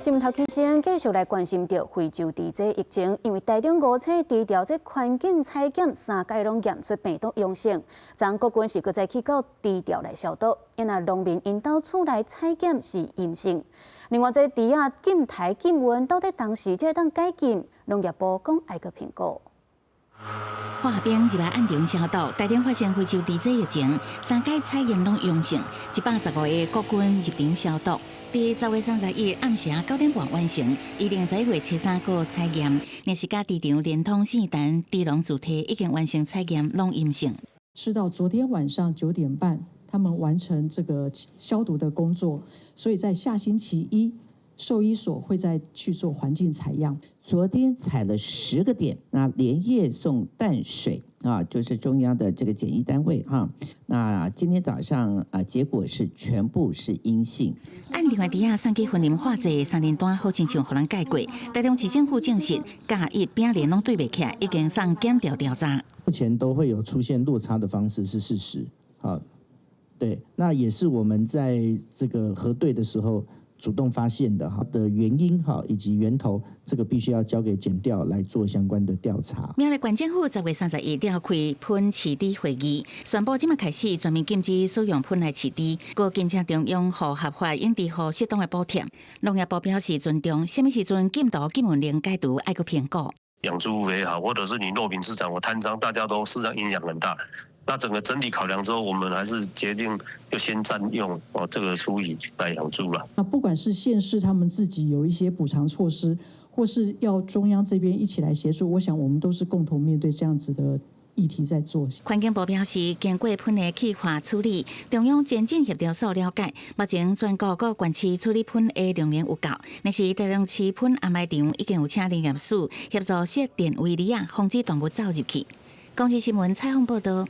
新聞頭起先繼續來關心著非洲豬瘟疫情，因為台中五星豬寮這環境採檢三擺攏驗出病毒陽性，昨國軍是閣再去到豬寮來消毒，因為農民𪜶兜厝內採檢是陰性。另外，這豬仔禁刣禁運，到底當時這會當解禁？農業部講愛閣評估。化學兵入來暗場消毒，台中發生非洲豬瘟疫情，三擺採驗攏陽性，115個國軍入場消毒。佇10月31暗時9點半完成，2011月初三閣採驗，若是佮豬場連通聖誕豬籠主體已經完成採驗，攏陰性。是到昨天晚上9點半，他們完成這個消毒的工作，所以在下星期一，獸醫所會再去做環境採樣。昨天採了10個點，那連夜送淡水啊，就是中央的這個檢疫單位哈。那今天早上啊，結果是全部是陰性。按另外豬仔送去雲林化濟三聯單，好親像予人蓋過。台中市政府證實，甲乙丙連攏對袂起來，已經送檢調調查。目前都會有出現落差的方式是事實，好，對，那也是我們在這個核對的時候主動發現的哈的原因哈以及源頭，這個必須要交給檢調來做相關的調查。苗栗縣政府10月31召開噴飼豬會議，宣布這馬開始全面禁止使用噴來飼豬，閣堅持中央予合法養殖戶適當的補貼。農業部表示尊重，啥物時陣禁毒禁運令解除愛閣評估。養豬也好，或者是你肉品市場，我攤商，大家都市場影響很大。那整個整體考量之後，我們還是決定就先暫用哦這個處理來養豬了。那不管是縣市他們自己有一些補償措施，或是要中央這邊一起來協助，我想我們都是共同面對這樣子的議題在做。環境部表示，經過噴的氣化處理，中央前進協調所了解，目前全國各縣市處理噴的量能有夠，但是台中市噴掩埋場已經有請林業署協助設電圍籬仔，防止動物走入去。公視新聞採訪報道。